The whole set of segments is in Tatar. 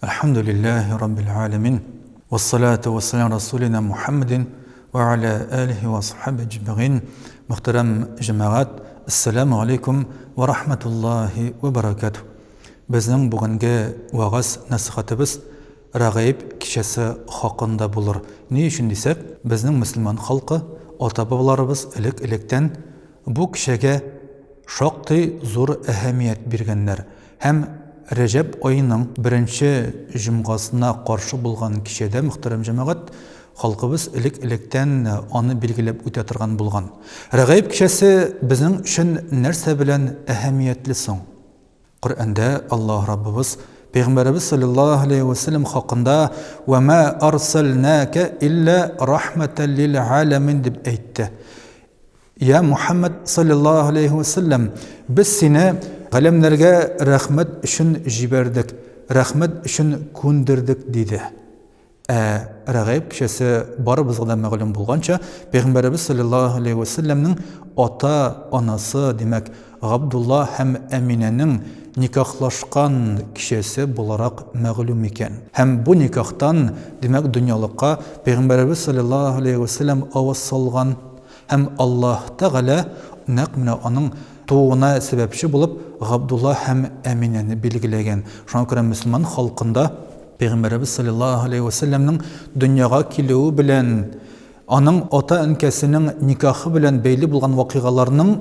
Әлхәмдүлилләһи раббил галәмин, вәссалату вәссәлам расулина Мухаммадин вә аля алихи вә асхаби әҗмәгыйн. Мөхтәрәм җәмәгать, әссәламү алейкум вә рахматуллаһи вә бәрәкәтүһ. Безнең бүгенге вәгазь нәсыйхәтебез Рәгаиб кичәсе хакында булыр. Ни өчен дисәк, безнең мөселман халкы, ата-бабаларыбыз элек-электән бу кичәгә шактый зур әһәмият биргәннәр һәм Рәҗәб аеның беренче җомгасына каршы булган кичәдә, мөхтәрәм җәмәгать, халкыбыз элек-электән аны билгеләп үтә торган булган. Рәгаиб кичәсе безнең өчен нәрсә белән әһәмиятле соң? Коръәндә Аллаһ Раббыбыз Пәйгамбәребез салләллаһу галәйһи вә сәлләм хакында Вә мә арсәлнәкә илля рахмәтәл лил галәмин дип әйтте. Я Мухаммад салләллаһу галәйһи вә сәлләм, без сине галәмнәргә рәхмәт өчен җибәрдек, рәхмәт өчен күндердек, диде. Ә Рәгаиб кичәсе барыбызга да мәгълүм булганча, Пәйгамбәребез салләллаһу галәйһи вә сәлләмнең ата-анасы, димәк, Габдулла һәм Әминәнең никахлашкан кичәсе буларак мәгълүм икән. Һәм бу никахтан, димәк, дөньялыкка Пәйгамбәребез салләллаһу галәйһи вә сәлләм аваз салган һәм Аллаһ Тәгалә нәкъ менә аның тууына сәбәпче булып Габдулла һәм Әминәне билгеләгән. Шуңа күрә мөселман халкында Пәйгамбәребез салләллаһу галәйһи вә сәлләмнең дөньяга килүе белән, аның ата-әнкәсенең никахы белән бәйле булган вакыйгаларның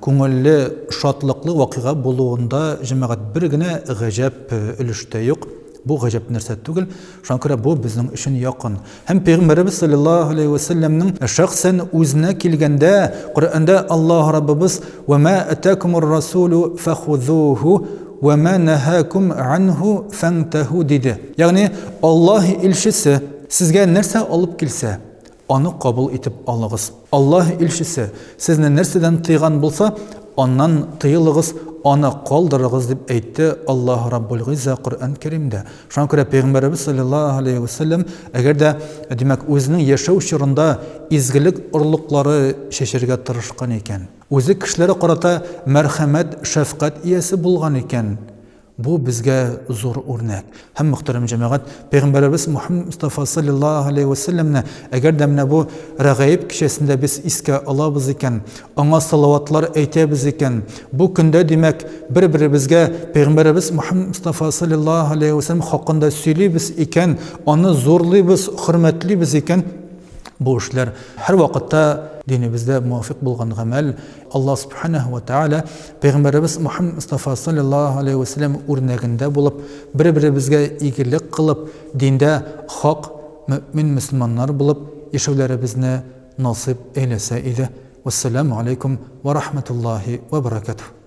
күңелле, шатлыклы вакыйга булуында, җәмәгать, бер генә гаҗәп өлеш тә юк. Бу гаҗәп нәрсә түгел. Шуңа күрә бу безнең өчен якын. Һәм Пәйгамбәребез салләллаһу галәйһи вә сәлләмнең шәхсән үзенә килгәндә, Коръәндә Аллаһ Раббыбыз: "Ва ма атакумур расулу фахузуху ва ма нахакум анху фантаху" диде. Ягъни Аллаһ илчесе сезгә нәрсә алып килсә, аны кабул итеп алыгыз. Аллаһ илчесе сезне нәрсәдән тыйган булса, аннан тыелыгыз, аны калдырыгыз, дип әйтте Аллаһ Раббул Гыйззә Коръән Кәримдә. Шуңа күрә Пәйгамбәребез салләллаһу галәйһи вә сәлләм, әгәр дә, димәк, үзенең яшәү чорында изгелек орлыклары чәчәргә тырышкан икән, үзе кешеләргә карата мәрхәмәт, шәфкать иясе булган икән, Бу безгә зур үрнәк. Һәм, мөхтәрәм җәмәгать, Пәйгамбәребез Мухаммад Мустафа салләллаһу галәйһи вә сәлләмне әгәр дә менә бу Рәгаиб кичәсендә без искә алабыз икән, аңа салаватлар әйтәбез икән, бу көндә, димәк, бер-беребезгә Пәйгамбәребез Мухаммад Мустафа салләллаһу галәйһи вә сәлләм хакында сөйлибез икән, аны зурлыйбыз, хөрмәтлибез икән, бу эшләр һәрвакытта динебездә муафикъ булган гамәл. Аллаһ Сүбхәнәһү вә Тәгалә Пәйгамбәребез Мухаммад Мостафа салләллаһу галәйһи вә сәлләм үрнәгендә булып, бер-беребезгә игелек кылып, диндә хак мөэмин мөселманнар булып яшәүләребезне насыйп әйләсә иде. Вәссәламү галәйкүм вә рахмәтуллаһи вә бәрәкәтүһ.